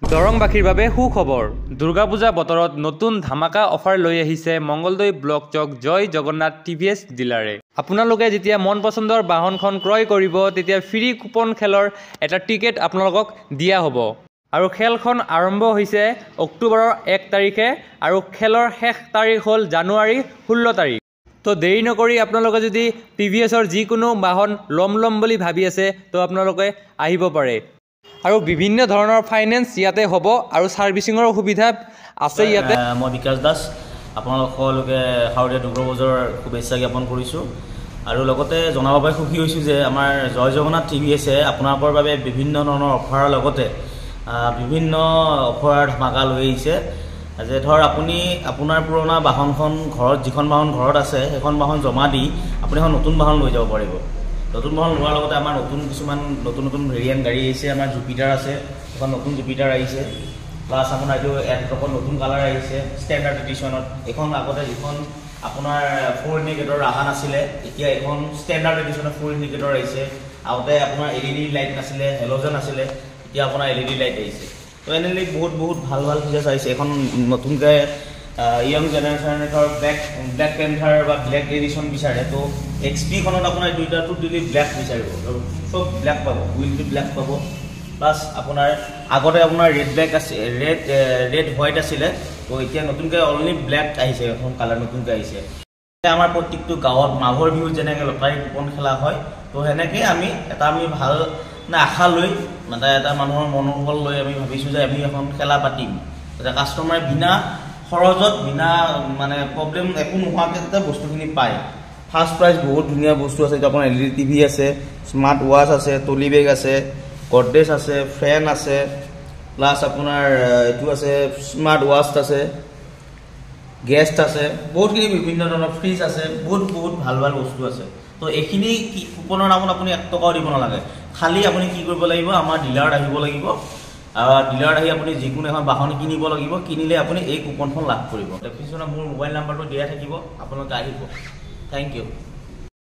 দৰংবাসীৰ বাবে সুখবৰ, দুৰ্গা পূজা বতৰত নতুন ধামাকা অফাৰ লৈ আহিছে মংগলদৈ ব্লক চক জয় জগন্নাথ টিভিএছ ডিলাৰে। আপোনালোকে যেতিয়া মন পচন্দৰ বাহনখন ক্ৰয় কৰিব, তেতিয়া ফ্ৰী কুপন খেলৰ এটা টিকেট আপোনালোকক দিয়া হ'ব আৰু খেলখন আৰম্ভ হৈছে অক্টোবৰৰ 1 তাৰিখে আৰু খেলৰ শেষ তাৰিখ হ'ল জানুৱাৰী 16 তাৰিখ। তো দেৰি নকৰি আপোনালোকে যদি টিভিএছৰ যিকোনো বাহন ল'ম ল'ম বুলি ভাবি আছে, তো আপোনালোকে আহিব পাৰে আৰু বিভিন্ন ধৰণৰ ফাইনেন্স ইয়াতে হ'ব আৰু ছাৰ্ভিচিঙৰ সুবিধা আছে ইয়াতে। মই বিকাশ দাস, আপোনালোক সকলোকে শাৰদীয় দুৰ্গা পূজাৰ শুভেচ্ছা জ্ঞাপন কৰিছোঁ আৰু লগতে জনাব পাই সুখী হৈছোঁ যে আমাৰ জয় জগন্নাথ টি ভি এছে আপোনালোকৰ বাবে বিভিন্ন ধৰণৰ অফাৰৰ লগতে বিভিন্ন অফাৰ ধামাকা লৈ আহিছে যে ধৰ আপুনি আপোনাৰ পুৰণা বাহনখন ঘৰত, যিখন বাহন ঘৰত আছে সেইখন বাহন জমা দি আপুনি এখন নতুন বাহন লৈ যাব পাৰিব। নতুন বাহন লোৱাৰ লগতে আমাৰ নতুন কিছুমান নতুন নতুন ভেৰিয়েণ্ট গাড়ী আহিছে। আমাৰ জুপিটাৰ আছে, এখন নতুন জুপিটাৰ আহিছে। প্লাছ আপোনাৰ এইটো এণ্ট্ৰকত নতুন কালাৰ আহিছে ষ্টেণ্ডাৰ্ড এডিশ্যনত। এইখন আগতে যিখন আপোনাৰ ফ'ৰ ইণ্ডিকেটৰ অহা নাছিলে, এতিয়া এইখন ষ্টেণ্ডাৰ্ড এডিশ্যনত ফ'ৰ ইণ্ডিকেটৰ আহিছে। আগতে আপোনাৰ এলইডি লাইট নাছিলে, হেল'জেন আছিলে, এতিয়া আপোনাৰ এলইডি লাইট আহিছে। তো এনেই বহুত বহুত ভাল ভাল ফিচাৰ্ছ আহিছে। এইখন নতুনকৈ য়ং জেনেৰেশ্যনে ধৰ ব্লেক পেন্থাৰ বা ব্লেক এডিশ্যন বিচাৰে, তো এক্স পিখনত আপোনাৰ দুইটাটো দিলে ব্লেক বিচাৰিব, চব ব্লেক পাব, হুইলটো ব্লেক পাব। প্লাছ আপোনাৰ আগতে আপোনাৰ ৰেড ব্লেক আছে, ৰেড হোৱাইট আছিলে, তো এতিয়া নতুনকৈ অনলি ব্লেক আহিছে, এখন কালাৰ নতুনকৈ আহিছে। আমাৰ প্ৰত্যেকটো গাঁৱত মাঘৰ বিহুত যেনেকৈ লটাৰী কুপন খেলা হয়, তো সেনেকৈ আমি এটা আমি ভাল মানে আশা লৈ, মানে এটা মানুহৰ মনোবল লৈ আমি ভাবিছোঁ যে আমি এখন খেলা পাতিম, যাতে কাষ্টমাৰে বিনা খৰচত, বিনা মানে প্ৰব্লেম একো নোহোৱাকৈ যাতে বস্তুখিনি পায়। ফাৰ্ষ্ট প্ৰাইজ বহুত ধুনীয়া বস্তু আছে। এতিয়া আপোনাৰ এলইডি টিভি আছে, স্মাৰ্ট ৱাচ আছে, ট্ৰলি বেগ আছে, গডৰেজ আছে, ফেন আছে, প্লাছ আপোনাৰ এইটো আছে, স্মাৰ্ট ৱাচ আছে, গেছ আছে, বহুতখিনি বিভিন্ন ধৰণৰ ফ্ৰিজ আছে, বহুত বহুত ভাল ভাল বস্তু আছে। তো এইখিনি কি কুপনৰ নামত আপুনি 1 টকাও দিব নালাগে। খালি আপুনি কি কৰিব লাগিব, আমাৰ ডিলাৰত আহিব লাগিব। ডিলাৰত আহি আপুনি যিকোনো এখন বাহন কিনিব লাগিব, কিনিলে আপুনি এই কুপনখন লাভ কৰিব। ডেছক্ৰিপশ্যনত মোৰ মোবাইল নাম্বাৰটো দিয়া থাকিব, আপোনালোকে আহিব। Thank U.